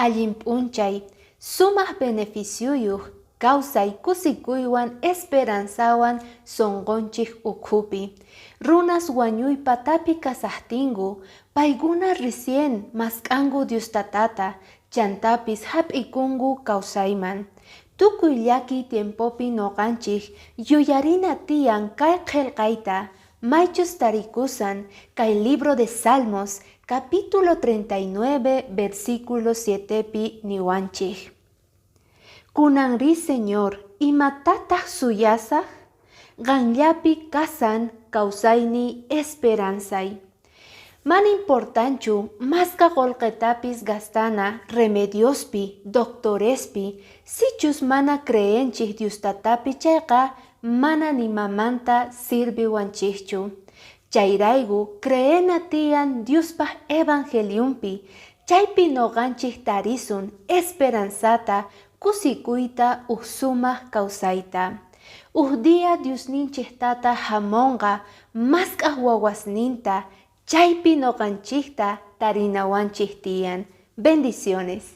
Allin p'unchay, sumaq beneficioyuq kawsay kusikuywan esperanzawan sunqunchik ukhupi. Runas wañuy patapi kasaqtinku, paykuna recién mask'anku Dios Tatata, chantapis hap'ikunku kawsayman. Tukuy llakiy tiempopi nuqanchik yuyarina tiyan kay qillqayta, maychus tarikusan kay libro de Salmos, capítulo 39, versículo 7pi niwanchik. Kunanrí, Señor, imatataq suyasaq? Qanllapi kasan kawsayniy esperansay. Mana importanchu mashka qullqitapis gastana remediospi, doctorespi, sichus mana creenchik Dios Tatapi chayqa mana nimamanta sirviwanchikchu. Chayrayku creena tiyan Diospaq evangeliumpi, chaypi nuqanchik tarisun esperanzata, kusikuyta huk sumaq kawsayta. Huk día Diosninchik Tata hamunqa mask'aq wawasninta, chaypi nuqanchikta tarinawanchik tiyan. Bendiciones.